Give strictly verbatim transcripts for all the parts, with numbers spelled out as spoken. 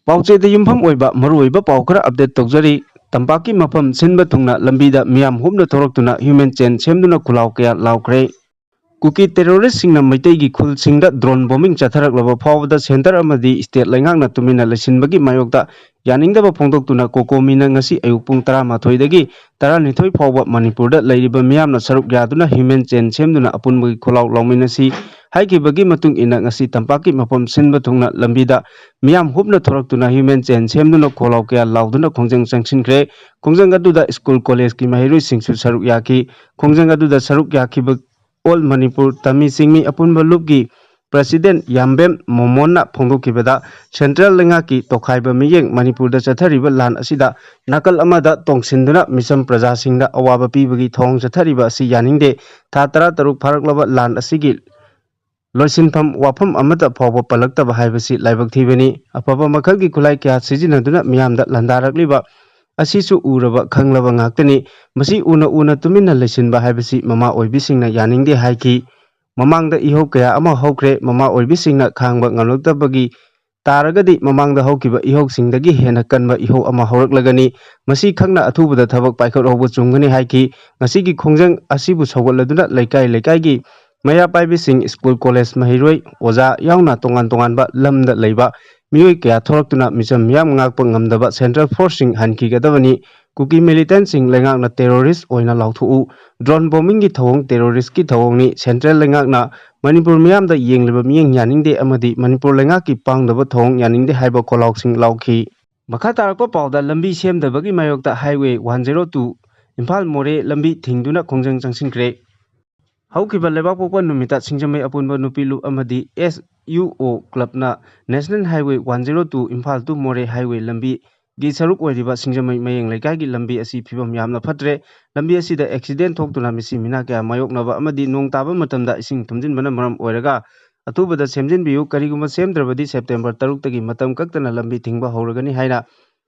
ꯄꯥꯎꯆꯦꯗ ꯌꯨꯝꯐꯝ ꯑꯣꯏꯕ ꯃꯔꯨꯑꯣꯏꯕ ꯄꯥꯎ ꯈꯔ ꯑꯞꯗꯦꯠ ꯇꯧꯖꯔꯤ꯫ ꯇꯝꯄꯥꯛꯀꯤ ꯃꯐꯝ ꯁꯤꯟꯕ ꯊꯨꯡꯅ ꯂꯝꯕꯤꯗ ꯃꯤꯌꯥꯝ ꯍꯨꯞꯅ ꯊꯣꯔꯛꯇꯨꯅ ꯍ꯭ꯌꯨꯃꯦꯟ ꯆꯦꯟ ꯁꯦꯝꯗꯨꯅ ꯈꯨꯜꯂꯥꯎ ꯀꯌꯥ ꯂꯥꯎꯈ꯭ꯔꯦ꯫ ꯀꯨꯀꯤ ꯇꯦꯔꯣꯔꯤꯁꯁꯤꯡꯅ ꯃꯩꯇꯩꯒꯤ ꯈꯨꯜꯁꯤꯡꯗ ꯗ꯭ꯔꯣꯟ ꯕꯣꯝꯕꯤꯡ ꯆꯠꯊꯔꯛꯂꯕ ꯐꯥꯎꯕꯗ ꯁꯦꯟꯇꯔ ꯑꯃꯗꯤ ꯁ꯭ꯇꯦꯠ ꯂꯩꯉꯥꯛꯅ ꯇꯨꯃꯤꯟꯅ ꯂꯩꯁꯤꯟꯕꯒꯤ ꯃꯥꯌꯣꯛꯇ ꯌꯥꯅꯤꯡꯗꯕ ꯐꯣꯡꯗꯣꯛꯇꯨꯅ ꯀꯣꯀꯣꯃꯤꯅ ꯉꯁꯤ ꯑꯌꯨꯛ ꯄꯨꯡ ꯇꯔꯥꯃꯥꯊꯣꯏꯗꯒꯤ ꯇꯔꯥꯅꯤꯊꯣꯏ ꯐꯥꯎꯕ ꯃꯅꯤꯄꯨꯔꯗ ꯂꯩꯔꯤꯕ ꯃꯤꯌꯥꯝꯅ ꯁꯔꯨꯛ ꯌꯥꯗꯨꯅ ꯍ꯭ꯌꯨꯃꯦꯟ ꯆꯦꯟ ꯁꯦꯝꯗꯨꯅ ꯑꯄꯨꯟꯕꯒꯤ ꯈꯨꯜꯂꯥꯎ ꯂꯥꯎꯃꯤꯟꯅꯁꯤ ꯍꯥꯏꯈꯤꯕꯒꯤ ꯃꯇꯨꯡ ꯏꯟꯅ ꯉꯁꯤ ꯇꯝꯄꯥꯛꯀꯤ ꯃꯐꯝ ꯁꯤꯟꯕ ꯊꯨꯡꯅ ꯂꯝꯕꯤꯗ ꯃꯤꯌꯥꯝ ꯍꯨꯞꯅ ꯊꯣꯔꯛꯇꯨꯅ ꯍ꯭ꯌꯨꯃꯦꯟ ꯆꯦꯟ ꯁꯦꯝꯗꯨꯅ ꯈꯣꯜꯂꯥꯎ ꯀꯌꯥ ꯂꯥꯎꯗꯨꯅ ꯈꯣꯡꯖꯪ ꯆꯪꯁꯤꯟꯈ꯭ꯔꯦ꯫ ꯈꯣꯡꯖꯪ ꯑꯗꯨꯗ ꯁ꯭ꯀꯨꯜ ꯀꯣꯂꯦꯖꯀꯤ ꯃꯍꯩꯔꯣꯏꯁꯤꯡꯁꯨ ꯁꯔꯨꯛ ꯌꯥꯈꯤ꯫ ꯈꯣꯡꯖꯪ ꯑꯗꯨꯗ ꯁꯔꯨꯛ ꯌꯥꯈꯤꯕ ꯑꯣꯜ ꯃꯅꯤꯄꯨꯔ ꯇꯃꯤ ꯆꯤꯡꯃꯤ ꯑꯄꯨꯟꯕ ꯂꯨꯞꯀꯤ ꯄ꯭ꯔꯁꯤꯗꯦꯟ ꯌꯥꯝꯕꯦꯝ ꯃꯣꯃꯣꯟꯅ ꯐꯣꯡꯗꯣꯛꯈꯤꯕꯗ, ꯁꯦꯟꯇ꯭ꯔꯦꯜ ꯂꯩꯉꯥꯛꯀꯤ ꯇꯣꯈꯥꯏꯕ ꯃꯤꯠꯌꯦꯡ ꯃꯅꯤꯄꯨꯔꯗ ꯆꯠꯊꯔꯤꯕ ꯂꯥꯟ ꯑꯁꯤꯗ ꯅꯥꯀꯜ ꯑꯃꯗ ꯇꯣꯡꯁꯤꯟꯗꯨꯅ ꯃꯤꯆꯝ ꯄ꯭ꯔꯖꯥꯁꯤꯡꯗ ꯑꯋꯥꯕ ꯄꯤꯕꯒꯤ ꯊꯧꯑꯣꯡ ꯆꯠꯊꯔꯤꯕ ꯑꯁꯤ ꯌꯥꯅꯤꯡꯗꯦ꯫ ꯊꯥ ꯇꯔꯥ ꯇꯔꯨꯛ ꯐꯥꯔꯛꯂꯕ ꯂꯥꯟ ꯑꯁꯤꯒꯤ ꯂꯣꯏꯁꯤꯟꯐꯝ ꯋꯥꯐꯝ ꯑꯃꯠꯇ ꯐꯥꯎꯕ ꯄꯜꯂꯛꯇꯕ ꯍꯥꯏꯕꯁꯤ ꯂꯥꯏꯕꯛ ꯊꯤꯕꯅꯤ꯫ ꯑꯐꯕ ꯃꯈꯜꯒꯤ ꯈꯨꯠꯂꯥꯏ ꯀꯌꯥ ꯁꯤꯖꯤꯟꯅꯗꯨꯅ ꯃꯤꯌꯥꯝꯗ ꯂꯥꯟꯗꯥꯔꯛꯂꯤꯕ ꯑꯁꯤꯁꯨ ꯎꯔꯕ ꯈꯪꯂꯕ ꯉꯥꯛꯇꯅꯤ꯫ ꯃꯁꯤ ꯎꯅ ꯎꯅ ꯇꯨꯃꯤꯟꯅ ꯂꯩꯁꯤꯟꯕ ꯍꯥꯏꯕꯁꯤ ꯃꯃꯥ ꯑꯣꯏꯕꯤꯁꯤꯡꯅ ꯌꯥꯅꯤꯡꯗꯦ ꯍꯥꯏꯈꯤ꯫ ꯃꯃꯥꯡꯗ ꯏꯍꯧ ꯀꯌꯥ ꯑꯃ ꯍꯧꯈ꯭ꯔꯦ꯫ ꯃꯃꯥ ꯑꯣꯏꯕꯤꯁꯤꯡꯅ ꯈꯥꯡꯕ ꯉꯝꯂꯛꯇꯕꯒꯤ ꯇꯥꯔꯒꯗꯤ ꯃꯃꯥꯡꯗ ꯍꯧꯈꯤꯕ ꯏꯍꯧꯁꯤꯡꯗꯒꯤ ꯍꯦꯟꯅ ꯀꯟꯕ ꯏꯍꯧ ꯑꯃ ꯍꯧꯔꯛꯂꯒꯅꯤ꯫ ꯃꯁꯤ ꯈꯪꯅ ꯑꯊꯨꯕꯗ ꯊꯕꯛ ꯄꯥꯏꯈꯠꯍꯧꯕ ꯆꯨꯝꯒꯅꯤ ꯍꯥꯏꯈꯤ꯫ ꯉꯁꯤꯒꯤ ꯈꯣꯡꯖꯪ ꯑꯁꯤꯕꯨ ꯁꯧꯒꯠꯂꯗꯨꯅ ꯂꯩꯀꯥꯏ ꯂꯩꯀꯥꯏꯒꯤ ꯃꯩꯔꯥ ꯄꯥꯏꯕꯤꯁꯤꯡ, ꯁ꯭ꯀꯨꯜ ꯀꯣꯂꯦꯖ ꯃꯍꯩꯔꯣꯏ, ꯑꯣꯖꯥ ꯌꯥꯎꯅ ꯇꯣꯉꯥꯟ ꯇꯣꯉꯥꯟꯕ ꯂꯝꯗ ꯂꯩꯕ ꯃꯤꯑꯣꯏ ꯀꯌꯥ ꯊꯣꯔꯛꯇꯨꯅ ꯃꯤꯆꯝ ꯃꯤꯌꯥꯝ ꯉꯥꯛꯄ ꯉꯝꯗꯕ ꯁꯦꯟꯇ꯭ꯔꯦꯜ ꯐꯣꯔꯁꯁꯤꯡ ꯍꯟꯈꯤꯒꯗꯕꯅꯤ꯫ ꯀꯨꯀꯤ ꯃꯤꯂꯤꯇꯦꯟꯠꯁꯤꯡ ꯂꯩꯉꯥꯛꯅ ꯇꯦꯔꯣꯔꯤꯁ ꯑꯣꯏꯅ ꯂꯥꯎꯊꯣꯛꯎ꯫ ꯗ꯭ꯔꯣꯟ ꯕꯣꯝꯕꯤꯡꯒꯤ ꯊꯧꯑꯣꯡ ꯇꯦꯔꯣꯔꯤꯁꯀꯤ ꯊꯧꯑꯣꯡꯅꯤ꯫ ꯁꯦꯟꯇ꯭ꯔꯦꯜ ꯂꯩꯉꯥꯛꯅ ꯃꯅꯤꯄꯨꯔ ꯃꯤꯌꯥꯝꯗ ꯌꯦꯡꯂꯤꯕ ꯃꯤꯠꯌꯦꯡ ꯌꯥꯅꯤꯡꯗꯦ ꯑꯃꯗꯤ ꯃꯅꯤꯄꯨꯔ ꯂꯩꯉꯥꯛꯀꯤ ꯄꯥꯡꯗꯕ ꯊꯧꯑꯣꯡ ꯌꯥꯅꯤꯡꯗꯦ ꯍꯥꯏꯕ ꯈꯣꯜꯂꯥꯎꯁꯤꯡ ꯂꯥꯎꯈꯤ꯫ ꯃꯈꯥ ꯇꯥꯔꯛꯄ ꯄꯥꯎꯗ ꯂꯝꯕꯤ ꯁꯦꯝꯗꯕꯒꯤ ꯃꯥꯌꯣꯛꯇ highway one zero two Imphal ꯃꯣꯔꯦ ꯂꯝꯕꯤ ꯊꯤꯡꯗꯨꯅ ꯈꯣꯡꯖꯪ ꯆꯪꯁꯤꯟꯈ꯭ꯔꯦ꯫ ꯍꯧꯈꯤꯕ ꯂꯩꯕꯥꯛꯄꯣꯛꯄ ꯅꯨꯃꯤꯠꯇ ꯁꯤꯡꯖꯃꯩ ꯑꯄꯨꯟꯕ ꯅꯨꯄꯤ ꯂꯨꯞ ꯑꯃꯗꯤ ꯑꯦꯁ ꯌꯨ ꯑꯣ ꯀ꯭ꯂꯕꯅ national highway one zero two Imphal to Moreh highway ꯂꯝꯕꯤꯒꯤ ꯁꯔꯨꯛ ꯑꯣꯏꯔꯤꯕ ꯁꯤꯡꯖꯃꯩ ꯃꯌꯦꯡ ꯂꯩꯀꯥꯏꯒꯤ ꯂꯝꯕꯤ ꯑꯁꯤ ꯐꯤꯕꯝ ꯌꯥꯝꯅ ꯐꯠꯇ꯭ꯔꯦ꯫ ꯂꯝꯕꯤ ꯑꯁꯤꯗ ꯑꯦꯛꯁꯤꯗꯦꯟ ꯊꯣꯛꯇꯨꯅ ꯃꯤꯁꯤ ꯃꯤꯅꯥ ꯀꯌꯥ ꯃꯥꯌꯣꯛꯅꯕ ꯑꯃꯗꯤ ꯅꯣꯡ ꯇꯥꯕ ꯃꯇꯝꯗ ꯏꯁꯤꯡ ꯊꯨꯝꯖꯤꯟꯕꯅ ꯃꯔꯝ ꯑꯣꯏꯔꯒ ꯑꯊꯨꯕꯗ ꯁꯦꯝꯖꯤꯟꯕꯤꯌꯨ꯫ ꯀꯔꯤꯒꯨꯝꯕ ꯁꯦꯝꯗ꯭ꯔꯕꯗꯤ ꯁꯦꯞꯇꯦꯝꯕꯔ ꯇꯔꯨꯛꯇꯒꯤ ꯃꯇꯝ ꯀꯛꯇꯅ ꯂꯝꯕꯤ ꯊꯤꯡꯕ ꯍꯧꯔꯒꯅꯤ ꯍꯥꯏꯅ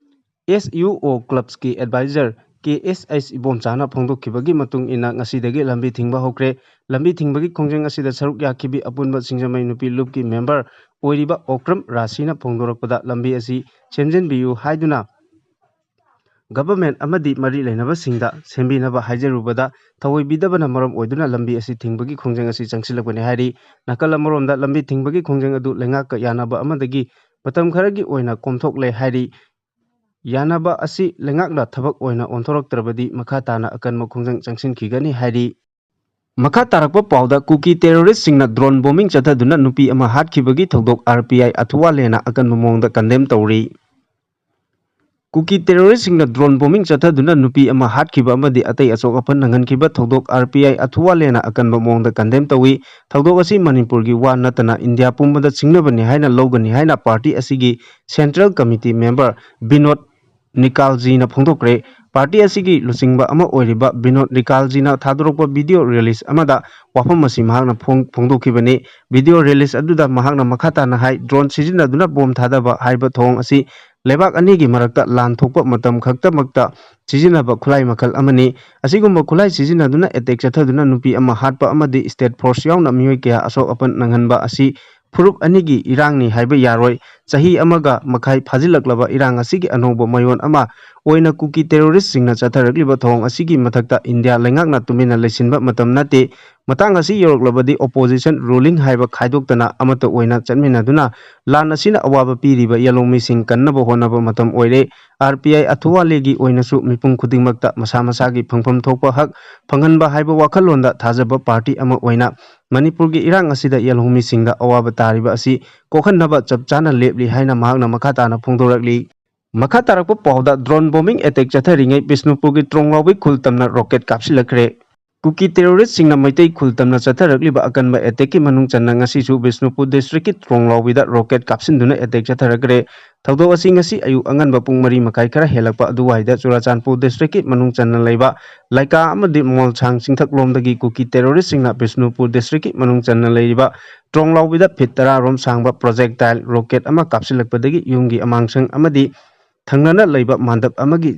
ꯑꯦꯁ ꯌꯨ ꯑꯣ ꯀ꯭ꯂꯕꯁꯀꯤ ꯑꯦꯗꯚꯥꯏꯖꯔ ꯀꯦ ꯑꯦꯁ ꯑꯩꯆ ꯏꯕꯣꯝꯆꯥꯅ ꯐꯣꯡꯗꯣꯛꯈꯤꯕꯒꯤ ꯃꯇꯨꯡ ꯏꯟꯅ ꯉꯁꯤꯗꯒꯤ ꯂꯝꯕꯤ ꯊꯤꯡꯕ ꯍꯧꯈ꯭ꯔꯦ꯫ ꯂꯝꯕꯤ ꯊꯤꯡꯕꯒꯤ ꯈꯣꯡꯖꯪ ꯑꯁꯤꯗ ꯁꯔꯨꯛ ꯌꯥꯈꯤꯕꯤ ꯑꯄꯨꯟꯕ ꯁꯤꯡꯖꯃꯩ ꯅꯨꯄꯤ ꯂꯨꯞꯀꯤ ꯃꯦꯝꯕꯔ ꯑꯣꯏꯔꯤꯕ ꯑꯣꯀ꯭ꯔꯝ ꯔꯥꯁꯤꯅ ꯐꯣꯡꯗꯣꯔꯛꯄꯗ ꯂꯝꯕꯤ ꯑꯁꯤ ꯁꯦꯝꯖꯤꯟꯕꯤꯌꯨ ꯍꯥꯏꯗꯨꯅ ꯒꯚꯔꯟꯃꯦꯟꯠ ꯑꯃꯗꯤ ꯃꯔꯤ ꯂꯩꯅꯕꯁꯤꯡꯗ ꯁꯦꯝꯕꯤꯅꯕ ꯍꯥꯏꯖꯔꯨꯕꯗ ꯊꯑꯣꯏꯕꯤꯗꯕꯅ ꯃꯔꯝ ꯑꯣꯏꯗꯨꯅ ꯂꯝꯕꯤ ꯑꯁꯤ ꯊꯤꯡꯕꯒꯤ ꯈꯣꯡꯖꯪ ꯑꯁꯤ ꯆꯪꯁꯤꯜꯂꯛꯄꯅꯤ ꯍꯥꯏꯔꯤ꯫ ꯅꯥꯀꯜ ꯑꯃꯔꯣꯝꯗ ꯂꯝꯕꯤ ꯊꯤꯡꯕꯒꯤ ꯈꯣꯡꯖꯪ ꯑꯗꯨ ꯂꯩꯉꯥꯛꯀ ꯌꯥꯅꯕ ꯑꯃꯗꯒꯤ ꯃꯇꯝ ꯈꯔꯒꯤ ꯑꯣꯏꯅ ꯀꯣꯝꯊꯣꯛꯂꯦ ꯍꯥꯏꯔꯤ꯫ ꯌꯥꯅꯕ ꯑꯁꯤ ꯂꯩꯉꯥꯛꯅ ꯊꯕꯛ ꯑꯣꯏꯅ ꯑꯣꯟꯊꯣꯔꯛꯇ꯭ꯔꯕꯗꯤ ꯃꯈꯥ ꯇꯥꯅ ꯑꯀꯟꯕ ꯈꯣꯡꯖꯪ ꯆꯪꯁꯤꯟꯈꯤꯒꯅꯤ ꯍꯥꯏꯔꯤ꯫ ꯃꯈꯥ ꯇꯥꯔꯛꯄ ꯄꯥꯎꯗ ꯀꯨꯀꯤ ꯇꯦꯔꯣꯔꯤꯁꯁꯤꯡꯅ ꯗ꯭ꯔꯣꯟ ꯕꯣꯝꯕꯤꯡ ꯆꯠꯊꯗꯨꯅ ꯅꯨꯄꯤ ꯑꯃ ꯍꯥꯠꯈꯤꯕꯒꯤ ꯊꯧꯗꯣꯛ ꯑꯥꯔ ꯄꯤ ꯑꯥꯏ ꯑꯊꯨꯋꯥꯂꯦꯅ ꯑꯀꯟꯕ ꯃꯑꯣꯡꯗ ꯀꯟꯗꯦꯝ ꯇꯧꯔꯤ꯫ ꯀꯨꯀꯤ ꯇꯦꯔꯣꯔꯤꯁꯁꯤꯡꯅ ꯗ꯭ꯔꯣꯟ ꯕꯣꯝꯕꯤꯡ ꯆꯠꯊꯗꯨꯅ ꯅꯨꯄꯤ ꯑꯃ ꯍꯥꯠꯈꯤꯕ ꯑꯃꯗꯤ ꯑꯇꯩ ꯑꯁꯣꯛ ꯑꯄꯟ ꯅꯪꯍꯟꯈꯤꯕ ꯊꯧꯗꯣꯛ ꯑꯥꯔ ꯄꯤ ꯑꯥꯏ ꯑꯊꯨꯋꯥꯂꯦꯅ ꯑꯀꯟꯕ ꯃꯑꯣꯡꯗ ꯀꯟꯗꯦꯝ ꯇꯧꯏ꯫ ꯊꯧꯗꯣꯛ ꯑꯁꯤ ꯃꯅꯤꯄꯨꯔꯒꯤ ꯋꯥ ꯅꯠꯇꯅ ꯏꯟꯗꯤꯌꯥ ꯄꯨꯝꯕꯗ ꯁꯤꯡꯅꯕꯅꯤ ꯍꯥꯏꯅ ꯂꯧꯒꯅꯤ ꯍꯥꯏꯅ ꯄꯥꯔꯇꯤ ꯑꯁꯤꯒꯤ central committee member Vinod ꯅꯤꯀꯥꯜꯖꯤꯅ ꯐꯣꯡꯗꯣꯛꯈ꯭ꯔꯦ꯫ Party ꯑꯁꯤꯒꯤ ꯂꯨꯆꯤꯡꯕ ꯑꯃ ꯑꯣꯏꯔꯤꯕ ꯕꯤꯅꯣꯗ ꯅꯤꯀꯥꯜꯖꯤꯅ ꯊꯥꯗꯣꯔꯛꯄ ꯚꯤꯗꯤꯑꯣ ꯔꯤꯂꯤꯁ ꯑꯃꯗ ꯋꯥꯐꯝ ꯑꯁꯤ ꯃꯍꯥꯛꯅ ꯐꯣꯡ-, ꯐꯣꯡꯗꯣꯛꯈꯤꯕꯅꯤ꯫ ꯚꯤꯗꯤꯑꯣ ꯔꯤꯂꯤꯁ ꯑꯗꯨꯗ ꯃꯍꯥꯛꯅ ꯃꯈꯥ ꯇꯥꯅ ꯍꯥꯏ, ꯗ꯭ꯔꯣꯟ ꯁꯤꯖꯤꯟꯅꯗꯨꯅ ꯕꯣꯝ ꯊꯥꯗꯕ ꯍꯥꯏꯕ ꯊꯧꯑꯣꯡ ꯑꯁꯤ ꯂꯩꯕꯥꯛ ꯑꯅꯤꯒꯤ ꯃꯔꯛꯇ ꯂꯥꯟ ꯊꯣꯛꯄ ꯃꯇꯝ ꯈꯛꯇꯃꯛꯇ ꯁꯤꯖꯤꯟꯅꯕ ꯈꯨꯠꯂꯥꯏ ꯃꯈꯜ ꯑꯃꯅꯤ꯫ ꯑꯁꯤꯒꯨꯝꯕ ꯈꯨꯠꯂꯥꯏ ꯁꯤꯖꯤꯟꯅꯗꯨꯅ ꯑꯦꯇꯦꯛ ꯆꯠꯊꯗꯨꯅ ꯅꯨꯄꯤ ꯑꯃ ꯍꯥꯠꯄ ꯑꯃꯗꯤ ꯁ꯭ꯇꯦꯠ ꯐꯣꯔꯁ ꯌꯥꯎꯅ ꯃꯤꯑꯣꯏ ꯀꯌꯥ ꯑꯁꯣꯛ ꯑꯄꯟ ꯅꯪꯍꯟꯕ ꯑꯁꯤ ꯐꯨꯔꯨꯞ ꯑꯅꯤꯒꯤ ꯏꯔꯥꯡꯅꯤ ꯍꯥꯏꯕ ꯌꯥꯔꯣꯏ꯫ ꯆꯍꯤ ꯑꯃꯒ ꯃꯈꯥꯏ ꯐꯥꯖꯤꯜꯂꯛꯂꯕ ꯏꯔꯥꯡ ꯑꯁꯤꯒꯤ ꯑꯅꯧꯕ ꯃꯌꯣꯟ ꯑꯃ ꯑꯣꯏꯅ ꯀꯨꯀꯤ ꯇꯦꯔꯣꯔꯤꯁꯁꯤꯡꯅ ꯆꯠꯊꯔꯛꯂꯤꯕ ꯊꯧꯑꯣꯡ ꯑꯁꯤꯒꯤ ꯃꯊꯛꯇ ꯏꯟꯗꯤꯌꯥ ꯂꯩꯉꯥꯛꯅ ꯇꯨꯃꯤꯟꯅ ꯂꯩꯁꯤꯟꯕ ꯃꯇꯝ ꯅꯠꯇꯦ꯫ ꯃꯇꯥꯡ ꯑꯁꯤ ꯌꯧꯔꯛꯂꯕꯗꯤ ꯑꯣꯄꯣꯖꯤꯁꯟ, ꯔꯨꯂꯤꯡ ꯍꯥꯏꯕ ꯈꯥꯏꯗꯣꯛꯇꯅ ꯑꯃꯠꯇ ꯑꯣꯏꯅ ꯆꯠꯃꯤꯟꯅꯗꯨꯅ ꯂꯥꯟ ꯑꯁꯤꯅ ꯑꯋꯥꯕ ꯄꯤꯔꯤꯕ ꯌꯦꯜꯍꯧꯃꯤꯁꯤꯡ ꯀꯟꯅꯕ ꯍꯣꯠꯅꯕ ꯃꯇꯝ ꯑꯣꯏꯔꯦ꯫ ꯑꯥꯔ ꯄꯤ ꯑꯥꯏ ꯑꯊꯨꯋꯥꯂꯦꯒꯤ ꯑꯣꯏꯅꯁꯨ ꯃꯤꯄꯨꯝ ꯈꯨꯗꯤꯡꯃꯛꯇ ꯃꯁꯥ ꯃꯁꯥꯒꯤ ꯐꯪꯐꯝ ꯊꯣꯛꯄ ꯍꯛ ꯐꯪꯍꯟꯕ ꯍꯥꯏꯕ ꯋꯥꯈꯜꯂꯣꯟꯗ ꯊꯥꯖꯕ ꯄꯥꯔꯇꯤ ꯑꯃ ꯑꯣꯏꯅ ꯃꯅꯤꯄꯨꯔꯒꯤ ꯏꯔꯥꯡ ꯑꯁꯤꯗ ꯌꯦꯜꯍꯧꯃꯤꯁꯤꯡꯗ ꯑꯋꯥꯕ ꯇꯥꯔꯤꯕ ꯑꯁꯤ ꯀꯣꯛꯍꯟꯅꯕ ꯆꯞ ꯆꯥꯅ ꯂꯦꯞꯂꯤ ꯍꯥꯏꯅ ꯃꯍꯥꯛꯅ ꯃꯈꯥ ꯇꯥꯅ ꯐꯣꯡꯗꯣꯔꯛꯂꯤ꯫ ꯃꯈꯥ ꯇꯥꯔꯛꯄ ꯄꯥꯎꯗ, ꯗ꯭ꯔꯣꯟ ꯕꯣꯝꯕꯤꯡ ꯑꯦꯇꯦꯛ ꯆꯠꯊꯔꯤꯉꯩ ꯕꯤꯁꯅꯨꯄꯨꯔꯒꯤ ꯇ꯭ꯔꯣꯡꯂꯥꯎꯕꯤ ꯈꯨꯜ ꯇꯝꯅ ꯔꯣꯀꯦꯠ ꯀꯥꯞꯁꯤꯜꯂꯛꯈ꯭ꯔꯦ꯫ ꯀꯨꯀꯤ ꯇꯦꯔꯣꯔꯤꯁꯁꯤꯡꯅ ꯃꯩꯇꯩ ꯈꯨꯜ ꯇꯝꯅ ꯆꯠꯊꯔꯛꯂꯤꯕ ꯑꯀꯟꯕ ꯑꯦꯇꯦꯛꯀꯤ ꯃꯅꯨꯡ ꯆꯟꯅ ꯉꯁꯤꯁꯨ ꯕꯤꯁꯅꯨꯄꯨꯔ ꯗꯤꯁꯇ꯭ꯔꯤꯛꯀꯤ ꯇ꯭ꯔꯣꯡꯂꯥꯎꯕꯤꯗ ꯔꯣꯀꯦꯠ ꯀꯥꯞꯁꯤꯟꯗꯨꯅ ꯑꯦꯇꯦꯛ ꯆꯠꯊꯔꯛꯈ꯭ꯔꯦ꯫ ꯊꯧꯗꯣꯛ ꯑꯁꯤ ꯉꯁꯤ ꯑꯌꯨꯛ ꯑꯉꯟꯕ ꯄꯨꯡ ꯃꯔꯤ ꯃꯈꯥꯏ ꯈꯔ ꯍꯦꯜꯂꯛꯄ ꯑꯗꯨꯋꯥꯏꯗ ꯆꯨꯔꯥꯆꯥꯟꯄꯨꯔ ꯗꯤꯁꯇ꯭ꯔꯤꯛꯀꯤ ꯃꯅꯨꯡ ꯆꯟꯅ ꯂꯩꯕ ꯂꯩꯀꯥ ꯑꯃꯗꯤ ꯃꯣꯜꯁꯥꯡ ꯆꯤꯡꯊꯛꯂꯣꯝꯗꯒꯤ ꯀꯨꯀꯤ ꯇꯦꯔꯣꯔꯤꯁꯁꯤꯡꯅ ꯕꯤꯁꯅꯨꯄꯨꯔ ꯗꯤꯁꯇ꯭ꯔꯤꯛꯀꯤ ꯃꯅꯨꯡ ꯆꯟꯅ ꯂꯩꯔꯤꯕ ꯇ꯭ꯔꯣꯡꯂꯥꯎꯕꯤꯗ ꯐꯤꯠ ꯇꯔꯥ ꯔꯣꯝ ꯁꯥꯡꯕ ꯄ꯭ꯔꯣꯖꯦꯛꯇꯥꯏꯜ ꯔꯣꯀꯦꯠ ꯑꯃ ꯀꯥꯞꯁꯤꯜꯂꯛꯄꯗꯒꯤ ꯌꯨꯝꯒꯤ ꯑꯃꯥꯡꯁꯪ ꯑꯃꯗꯤ ꯊꯪꯅꯅ ꯂꯩꯕ ꯃꯥꯟꯗꯞ ꯑꯃꯒꯤ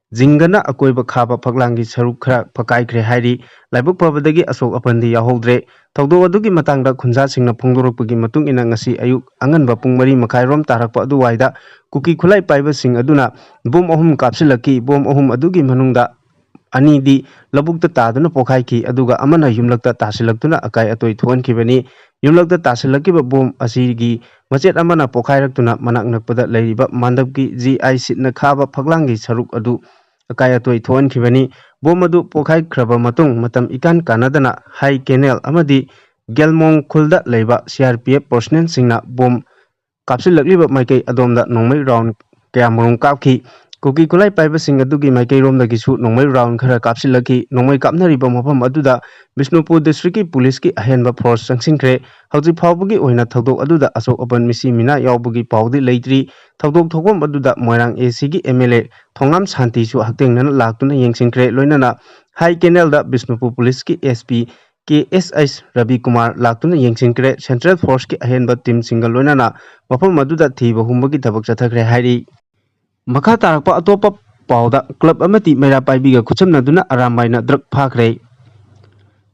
ꯖꯤꯡꯒꯅ ꯑꯀꯣꯏꯕ ꯈꯥꯕ ꯐꯛꯂꯥꯡꯒꯤ ꯁꯔꯨꯛ ꯈꯔ ꯐꯛꯀꯥꯏꯈ꯭ꯔꯦ ꯍꯥꯏꯔꯤ꯫ ꯂꯥꯏꯕꯛ ꯐꯕꯗꯒꯤ ꯑꯁꯣꯛ ꯑꯄꯟꯗꯤ ꯌꯥꯎꯍꯧꯗ꯭ꯔꯦ꯫ ꯊꯧꯗꯣꯛ ꯑꯗꯨꯒꯤ ꯃꯇꯥꯡꯗ ꯈꯨꯟꯖꯥꯁꯤꯡꯅ ꯐꯣꯡꯗꯣꯔꯛꯄꯒꯤ ꯃꯇꯨꯡ ꯏꯟꯅ, ꯉꯁꯤ ꯑꯌꯨꯛ ꯑꯉꯟꯕ ꯄꯨꯡ ꯃꯔꯤ ꯃꯈꯥꯏꯔꯣꯝ ꯇꯥꯔꯛꯄ ꯑꯗꯨꯋꯥꯏꯗ ꯀꯨꯀꯤ ꯈꯨꯠꯂꯥꯏ ꯄꯥꯏꯕꯁꯤꯡ ꯑꯗꯨꯅ ꯕꯣꯝ ꯑꯍꯨꯝ ꯀꯥꯞꯁꯤꯜꯂꯛꯈꯤ꯫ ꯕꯣꯝ ꯑꯍꯨꯝ ꯑꯗꯨꯒꯤ ꯃꯅꯨꯡꯗ ꯑꯅꯤꯗꯤ ꯂꯧꯕꯨꯛꯇ ꯇꯥꯗꯨꯅ ꯄꯣꯈꯥꯏꯈꯤ, ꯑꯗꯨꯒ ꯑꯃꯅ ꯌꯨꯝꯂꯛꯇ ꯇꯥꯁꯤꯜꯂꯛꯇꯨꯅ ꯑꯀꯥꯏ ꯑꯇꯣꯏ ꯊꯣꯛꯍꯟꯈꯤꯕꯅꯤ꯫ ꯌꯨꯝꯂꯛꯇ ꯇꯥꯁꯤꯜꯂꯛꯈꯤꯕ ꯕꯣꯝ ꯑꯁꯤꯒꯤ ꯃꯆꯦꯠ ꯑꯃꯅ ꯄꯣꯈꯥꯏꯔꯛꯇꯨꯅ ꯃꯅꯥꯛ ꯅꯛꯄꯗ ꯂꯩꯔꯤꯕ ꯃꯥꯟꯗꯞꯀꯤ ꯖꯤ ꯑꯥꯏ ꯁꯤꯠꯅ ꯈꯥꯕ ꯐꯛꯂꯥꯡꯒꯤ ꯁꯔꯨꯛ ꯑꯗꯨ ꯑꯀꯥꯏ ꯑꯇꯣꯏ ꯊꯣꯛꯍꯟꯈꯤꯕꯅꯤ꯫ ꯕꯣꯝ ꯑꯗꯨ ꯄꯣꯈꯥꯏꯈ꯭ꯔꯕ ꯃꯇꯨꯡ, ꯃꯇꯝ ꯏꯀꯥꯟ ꯀꯥꯟꯅꯗꯅ ꯍꯥꯏ ꯀꯦꯅꯦꯜ ꯑꯃꯗꯤ ꯒꯦꯜꯃꯣꯡ ꯈꯨꯜꯗ ꯂꯩꯕ ꯁꯤ ꯑꯥꯔ ꯄꯤ ꯑꯦꯐ ꯄꯔꯁꯣꯅꯦꯜꯁꯤꯡꯅ ꯕꯣꯝ ꯀꯥꯞꯁꯤꯜꯂꯛꯂꯤꯕ ꯃꯥꯏꯀꯩ ꯑꯗꯣꯝꯗ ꯅꯣꯡꯃꯩ ꯔꯥꯎꯟ ꯀꯌꯥꯃꯔꯨꯝ ꯀꯥꯞꯈꯤ꯫ ꯀꯨꯀꯤ ꯈꯨꯠꯂꯥꯏ ꯄꯥꯏꯕꯁꯤꯡ ꯑꯗꯨꯒꯤ ꯃꯥꯏꯀꯩꯔꯣꯝꯗꯒꯤꯁꯨ ꯅꯣꯡꯃꯩ ꯔꯥꯎꯟ ꯈꯔ ꯀꯥꯞꯁꯤꯜꯂꯛꯈꯤ꯫ ꯅꯣꯡꯃꯩ ꯀꯥꯞꯅꯔꯤꯕ ꯃꯐꯝ ꯑꯗꯨꯗ ꯕꯤꯁꯅꯨꯄꯨꯔ ꯗꯤꯁꯇ꯭ꯔꯤꯛꯀꯤ ꯄꯨꯂꯤꯁꯀꯤ ꯑꯍꯦꯟꯕ ꯐꯣꯔꯁ ꯆꯪꯁꯤꯟꯈ꯭ꯔꯦ꯫ ꯍꯧꯖꯤꯛ ꯐꯥꯎꯕꯒꯤ ꯑꯣꯏꯅ ꯊꯧꯗꯣꯛ ꯑꯗꯨꯗ ꯑꯁꯣꯛ ꯑꯄꯟ ꯃꯤꯁꯤ ꯃꯤꯅꯥ ꯌꯥꯎꯕꯒꯤ ꯄꯥꯎꯗꯤ ꯂꯩꯇ꯭ꯔꯤ꯫ ꯊꯧꯗꯣꯛ ꯊꯣꯛꯐꯝ ꯑꯗꯨꯗ ꯃꯣꯏꯔꯥꯡ ꯑꯦ ꯁꯤꯒꯤ ꯑꯦꯝ ꯑꯦꯜ ꯑꯦ ꯊꯣꯉꯥꯝ ꯁꯥꯟꯇꯤꯁꯨ ꯍꯛꯊꯦꯡꯅꯅ ꯂꯥꯛꯇꯨꯅ ꯌꯦꯡꯁꯤꯟꯈ꯭ꯔꯦ꯫ ꯂꯣꯏꯅꯅ ꯍꯥꯏ ꯀꯦꯅꯦꯜꯗ ꯕꯤꯁꯅꯨꯄꯨꯔ ꯄꯨꯂꯤꯁꯀꯤ ꯑꯦꯁ ꯄꯤ ꯀꯦ ꯑꯦꯁ ꯑꯩꯆ ꯔꯕꯤꯀꯨꯃꯥꯔ ꯂꯥꯛꯇꯨꯅ ꯌꯦꯡꯁꯤꯟꯈ꯭ꯔꯦ꯫ ꯁꯦꯟꯇ꯭ꯔꯦꯜ ꯐꯣꯔꯁꯀꯤ ꯑꯍꯦꯟꯕ ꯇꯤꯝꯁꯤꯡꯒ ꯂꯣꯏꯅꯅ ꯃꯐꯝ ꯑꯗꯨꯗ ꯊꯤꯕ ꯍꯨꯝꯕꯒꯤ ꯊꯕꯛ ꯆꯠꯊꯈ꯭ꯔꯦ ꯍꯥꯏꯔꯤ꯫ ꯃꯈꯥ ꯇꯥꯔꯛꯄ ꯑꯇꯣꯞꯄ ꯄꯥꯎꯗ, ꯀ꯭ꯂꯕ ꯑꯃꯗꯤ ꯃꯩꯔꯥ ꯄꯥꯏꯕꯤꯒ ꯈꯨꯠꯁꯝꯅꯗꯨꯅ ꯑꯔꯥꯝꯕꯥꯏꯅ ꯗ꯭ꯔꯒ ꯐꯥꯈ꯭ꯔꯦ꯫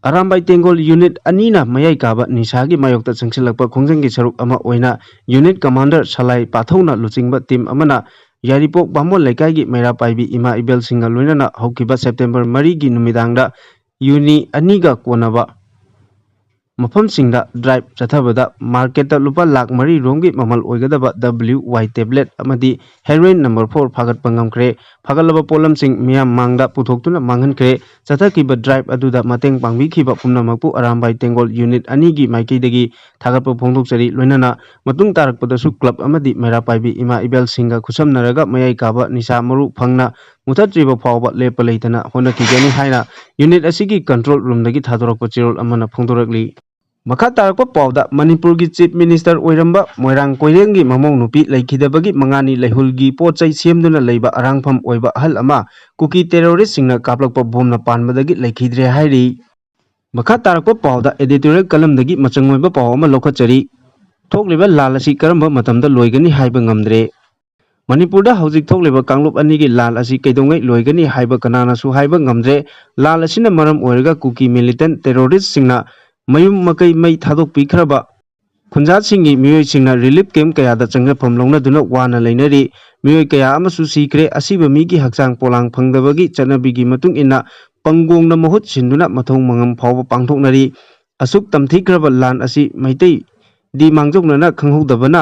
ꯑꯔꯥꯝꯕꯥꯏ ꯇꯦꯡꯒꯣꯜ ꯌꯨꯅꯤꯠ ꯑꯅꯤꯅ ꯃꯌꯥꯏ ꯀꯥꯕ ꯅꯤꯁꯥꯒꯤ ꯃꯥꯌꯣꯛꯇ ꯆꯪꯁꯤꯜꯂꯛꯄ ꯈꯣꯡꯖꯪꯒꯤ ꯁꯔꯨꯛ ꯑꯃ ꯑꯣꯏꯅ ꯌꯨꯅꯤꯠ ꯀꯃꯥꯟꯗꯔ ꯁꯂꯥꯏ ꯄꯥꯊꯧꯅ ꯂꯨꯆꯤꯡꯕ ꯇꯤꯝ ꯑꯃꯅ ꯌꯥꯏꯔꯤꯄꯣꯛ ꯕꯥꯃꯣꯟ ꯂꯩꯀꯥꯏꯒꯤ ꯃꯩꯔꯥ ꯄꯥꯏꯕꯤ ꯏꯃꯥ ꯏꯕꯦꯜꯁꯤꯡꯒ ꯂꯣꯏꯅꯅ ꯍꯧꯈꯤꯕ ꯁꯦꯞꯇꯦꯝꯕꯔ ꯃꯔꯤꯒꯤ ꯅꯨꯃꯤꯗꯥꯡꯗ ꯌꯨꯅꯤ ꯑꯅꯤꯒ ꯀꯣꯟꯅꯕ ꯃꯐꯝꯁꯤꯡꯗ ꯗ꯭ꯔꯥꯏꯚ ꯆꯠꯊꯕꯗ ꯃꯥꯔꯀꯦꯠꯇ ꯂꯨꯄꯥ ꯂꯥꯈ ꯃꯔꯤ ꯔꯣꯝꯒꯤ ꯃꯃꯜ ꯑꯣꯏꯒꯗꯕ ꯗꯕ꯭ꯂꯤꯎ ꯋꯥꯏ ꯇꯦꯕ꯭ꯂꯦꯠ ꯑꯃꯗꯤ ꯍꯦꯔꯣꯏꯟ ꯅꯝꯕꯔ ꯐꯣꯔ ꯐꯥꯒꯠꯄ ꯉꯝꯈ꯭ꯔꯦ꯫ ꯐꯥꯒꯠꯂꯕ ꯄꯣꯠꯂꯝꯁꯤꯡ ꯃꯤꯌꯥꯝ ꯃꯥꯡꯗ ꯄꯨꯊꯣꯛꯇꯨꯅ ꯃꯥꯡꯍꯟꯈ꯭ꯔꯦ꯫ ꯆꯠꯊꯈꯤꯕ ꯗ꯭ꯔꯥꯏꯚ ꯑꯗꯨꯗ ꯃꯇꯦꯡ ꯄꯥꯡꯕꯤꯈꯤꯕ ꯄꯨꯝꯅꯃꯛꯄꯨ ꯑꯔꯥꯝꯕꯥꯏ ꯇꯦꯡꯒꯣꯜ ꯌꯨꯅꯤꯠ ꯑꯅꯤꯒꯤ ꯃꯥꯏꯀꯩꯗꯒꯤ ꯊꯥꯒꯠꯄ ꯐꯣꯡꯗꯣꯛꯆꯔꯤ꯫ ꯂꯣꯏꯅꯅ ꯃꯇꯨꯡ ꯇꯥꯔꯛꯄꯗꯁꯨ ꯀ꯭ꯂꯕ ꯑꯃꯗꯤ ꯃꯩꯔꯥ ꯄꯥꯏꯕꯤ ꯏꯃꯥ ꯏꯕꯦꯜꯁꯤꯡꯒ ꯈꯨꯠꯁꯝꯅꯔꯒ ꯃꯌꯥꯏ ꯀꯥꯕ ꯅꯤꯁꯥ ꯃꯔꯨ ꯐꯪꯅ ꯃꯨꯊꯠꯇ꯭ꯔꯤꯕ ꯐꯥꯎꯕ ꯂꯦꯞꯄ ꯂꯩꯇꯅ ꯍꯣꯠꯅꯈꯤꯒꯅꯤ ꯍꯥꯏꯅ ꯌꯨꯅꯤꯠ ꯑꯁꯤꯒꯤ ꯀꯟꯇ꯭ꯔꯣꯜ ꯔꯨꯝꯗꯒꯤ ꯊꯥꯗꯣꯔꯛꯄ ꯆꯦꯔꯣꯜ ꯑꯃꯅ ꯐꯣꯡꯗꯣꯔꯛꯂꯤ꯫ ꯃꯈꯥ ꯇꯥꯔꯛꯄ ꯄꯥꯎꯗ, ꯃꯅꯤꯄꯨꯔꯒꯤ ꯆꯤꯐ ꯃꯤꯅꯤꯁꯇꯔ ꯑꯣꯏꯔꯝꯕ ꯃꯣꯏꯔꯥꯡ ꯀꯣꯏꯔꯦꯡꯒꯤ ꯃꯃꯧ ꯅꯨꯄꯤ ꯂꯩꯈꯤꯗꯕꯒꯤ ꯃꯉꯥꯅꯤ ꯂꯩꯍꯨꯜꯒꯤ ꯄꯣꯠ ꯆꯩ ꯁꯦꯝꯗꯨꯅ ꯂꯩꯕ ꯑꯔꯥꯡꯐꯝ ꯑꯣꯏꯕ ꯑꯍꯜ ꯑꯃ ꯀꯨꯀꯤ ꯇꯦꯔꯣꯔꯤꯁꯁꯤꯡꯅ ꯀꯥꯞꯂꯛꯄ ꯕꯣꯝꯅ ꯄꯥꯟꯕꯗꯒꯤ ꯂꯩꯈꯤꯗ꯭ꯔꯦ ꯍꯥꯏꯔꯤ꯫ ꯃꯈꯥ ꯇꯥꯔꯛꯄ ꯄꯥꯎꯗ editorial columnꯗꯒꯤ ꯃꯆꯪ ꯑꯣꯏꯕ ꯄꯥꯎ ꯑꯃ ꯂꯧꯈꯠꯆꯔꯤ꯫ ꯊꯣꯛꯂꯤꯕ ꯂꯥꯟ ꯑꯁꯤ ꯀꯔꯝꯕ ꯃꯇꯝꯗ ꯂꯣꯏꯒꯅꯤ ꯍꯥꯏꯕ ꯉꯝꯗ꯭ꯔꯦ꯫ ꯃꯅꯤꯄꯨꯔꯗ ꯍꯧꯖꯤꯛ ꯊꯣꯛꯂꯤꯕ ꯀꯥꯡꯂꯨꯞ ꯑꯅꯤꯒꯤ ꯂꯥꯟ ꯑꯁꯤ ꯀꯩꯗꯧꯉꯩ ꯂꯣꯏꯒꯅꯤ ꯍꯥꯏꯕ ꯀꯅꯥꯅꯁꯨ ꯍꯥꯏꯕ ꯉꯝꯗ꯭ꯔꯦ꯫ ꯂꯥꯟ ꯑꯁꯤꯅ ꯃꯔꯝ ꯑꯣꯏꯔꯒ ꯀꯨꯀꯤ militant terroristꯁꯤꯡꯅ ꯃꯌꯨꯝ ꯃꯀꯩ ꯃꯩ ꯊꯥꯗꯣꯛꯄꯤꯈ꯭ꯔꯕ ꯈꯨꯟꯖꯥꯁꯤꯡꯒꯤ ꯃꯤꯑꯣꯏꯁꯤꯡꯅ relief camp ꯀꯌꯥꯗ ꯆꯪꯖꯐꯝ ꯂꯧꯅꯗꯨꯅ ꯋꯥꯅ ꯂꯩꯅꯔꯤ꯫ ꯃꯤꯑꯣꯏ ꯀꯌꯥ ꯑꯃꯁꯨ ꯁꯤꯈ꯭ꯔꯦ꯫ ꯑꯁꯤꯕ ꯃꯤꯒꯤ ꯍꯛꯆꯥꯡ ꯄꯣꯂꯥꯡ ꯐꯪꯗꯕꯒꯤ ꯆꯠꯅꯕꯤꯒꯤ ꯃꯇꯨꯡ ꯏꯟꯅ ꯄꯪꯒꯣꯡꯅ ꯃꯍꯨꯠ ꯁꯤꯟꯗꯨꯅ ꯃꯊꯧ ꯃꯉꯝ ꯐꯥꯎꯕ ꯄꯥꯡꯊꯣꯛꯅꯔꯤ꯫ ꯑꯁꯨꯛ ꯇꯝꯊꯤꯈ꯭ꯔꯕ ꯂꯥꯟ ꯑꯁꯤ ꯃꯩꯇꯩꯗꯤ ꯃꯥꯡꯖꯧꯅꯅ ꯈꯪꯍꯧꯗꯕꯅ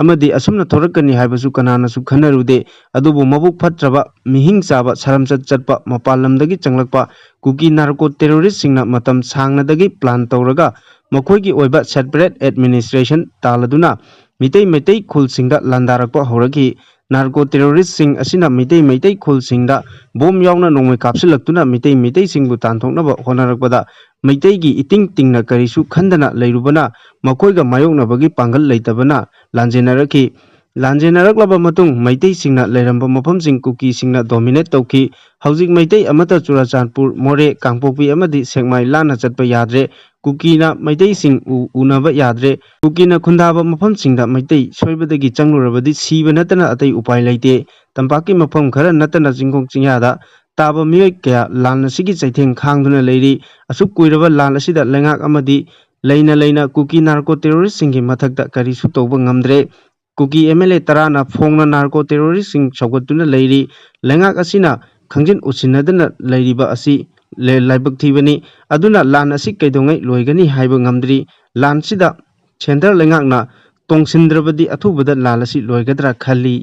ꯑꯃꯗꯤ ꯑꯁꯨꯝꯅ ꯊꯣꯔꯛꯀꯅꯤ ꯍꯥꯏꯕꯁꯨ ꯀꯅꯥꯅꯁꯨ ꯈꯟꯅꯔꯨꯗꯦ꯫ ꯑꯗꯨꯕꯨ ꯃꯕꯨꯛ ꯐꯠꯇ꯭ꯔꯕ, ꯃꯤꯍꯤꯡ ꯆꯥꯕ, ꯁꯔꯝꯆꯠ ꯆꯠꯄ, ꯃꯄꯥꯟ ꯂꯝꯗꯒꯤ ꯆꯪꯂꯛꯄ ꯀꯨꯀꯤ narco terroristꯁꯤꯡꯅ ꯃꯇꯝ ꯁꯥꯡꯅꯗꯒꯤ plan ꯇꯧꯔꯒ ꯃꯈꯣꯏꯒꯤ ꯑꯣꯏꯕ separate administration ꯇꯥꯜꯂꯗꯨꯅ ꯃꯤꯇꯩ ꯃꯩꯇꯩ ꯈꯨꯜꯁꯤꯡꯗ ꯂꯥꯟꯗꯥꯔꯛꯄ ꯍꯧꯔꯛꯈꯤ꯫ Narco terroristꯁꯤꯡ ꯑꯁꯤꯅ ꯃꯤꯇꯩ ꯃꯩꯇꯩ ꯈꯨꯜꯁꯤꯡꯗ bomb ꯌꯥꯎꯅ ꯅꯣꯡꯃꯩ ꯀꯥꯞꯁꯤꯜꯂꯛꯇꯨꯅ ꯃꯤꯇꯩ ꯃꯩꯇꯩꯁꯤꯡꯕꯨ ꯇꯥꯟꯊꯣꯛꯅꯕ ꯍꯣꯠꯅꯔꯛꯄꯗ ꯃꯩꯇꯩꯒꯤ ꯏꯇꯤꯡ ꯇꯤꯡꯅ ꯀꯔꯤꯁꯨ ꯈꯟꯗꯅ ꯂꯩꯔꯨꯕꯅ ꯃꯈꯣꯏꯒ ꯃꯥꯌꯣꯛꯅꯕꯒꯤ ꯄꯥꯡꯒꯜ ꯂꯩꯇꯕꯅ ꯂꯥꯟꯖꯦꯟꯅꯔꯛꯈꯤ꯫ ꯂꯥꯟꯖꯦꯟꯅꯔꯛꯂꯕ ꯃꯇꯨꯡ ꯃꯩꯇꯩꯁꯤꯡꯅ ꯂꯩꯔꯝꯕ ꯃꯐꯝꯁꯤꯡ ꯀꯨꯀꯤꯁꯤꯡꯅ dominate ꯇꯧꯈꯤ꯫ ꯍꯧꯖꯤꯛ ꯃꯩꯇꯩ ꯑꯃꯠꯇ ꯆꯨꯔꯆꯥꯟꯄꯨꯔ, ꯃꯣꯔꯦ, ꯀꯥꯡꯄꯣꯛꯄꯤ ꯑꯃꯗꯤ ꯁꯦꯛꯃꯥꯏ ꯂꯥꯟꯅ ꯆꯠꯄ ꯌꯥꯗ꯭ꯔꯦ꯫ ꯀꯨꯀꯤꯅ ꯃꯩꯇꯩꯁꯤꯡ ꯎ-, ꯎꯅꯕ ꯌꯥꯗ꯭ꯔꯦ꯫ ꯀꯨꯀꯤꯅ ꯈꯨꯟꯗꯥꯕ ꯃꯐꯝꯁꯤꯡꯗ ꯃꯩꯇꯩ ꯁꯣꯏꯕꯗꯒꯤ ꯆꯪꯂꯨꯔꯕꯗꯤ ꯁꯤꯕ ꯅꯠꯇꯅ ꯑꯇꯩ ꯎꯄꯥꯏ ꯂꯩꯇꯦ꯫ ꯇꯝꯄꯥꯛꯀꯤ ꯃꯐꯝ ꯈꯔ ꯅꯠꯇꯅ ꯆꯤꯡꯈꯣꯡ ꯆꯤꯡꯌꯥꯗ ꯇꯥꯕ ꯃꯤꯑꯣꯏ ꯀꯌꯥ ꯂꯥꯟ ꯑꯁꯤꯒꯤ ꯆꯩꯊꯦꯡ ꯈꯥꯡꯗꯨꯅ ꯂꯩꯔꯤ꯫ ꯑꯁꯨꯛ ꯀꯨꯏꯔꯕ ꯂꯥꯟ ꯑꯁꯤꯗ ꯂꯩꯉꯥꯛ ꯑꯃꯗꯤ ꯂꯩꯅ ꯂꯩꯅ ꯀꯨꯀꯤ narco terroristꯁꯤꯡꯒꯤ ꯃꯊꯛꯇ ꯀꯔꯤꯁꯨ ꯇꯧꯕ ꯉꯝꯗ꯭ꯔꯦ꯫ ꯀꯨꯀꯤ MLA ꯇꯔꯥꯅ ꯐꯣꯡꯅ narco terroristꯁꯤꯡ ꯁꯧꯒꯠꯇꯨꯅ ꯂꯩꯔꯤ꯫ ꯂꯩꯉꯥꯛ ꯑꯁꯤꯅ ꯈꯪꯖꯤꯟ ꯎꯁꯤꯟꯅꯗꯅ ꯂꯩꯔꯤꯕ ꯑꯁꯤ ꯂꯦ-, ꯂꯥꯏꯕꯛ ꯊꯤꯕꯅꯤ꯫ ꯑꯗꯨꯅ ꯂꯥꯟ ꯑꯁꯤ ꯀꯩꯗꯧꯉꯩ ꯂꯣꯏꯒꯅꯤ ꯍꯥꯏꯕ ꯉꯝꯗ꯭ꯔꯤ꯫ ꯂꯥꯟꯁꯤꯗ centre ꯂꯩꯉꯥꯛꯅ ꯇꯣꯡꯁꯤꯟꯗ꯭ꯔꯕꯗꯤ ꯑꯊꯨꯕꯗ ꯂꯥꯟ ꯑꯁꯤ ꯂꯣꯏꯒꯗ꯭ꯔꯥ ꯈꯜꯂꯤ꯫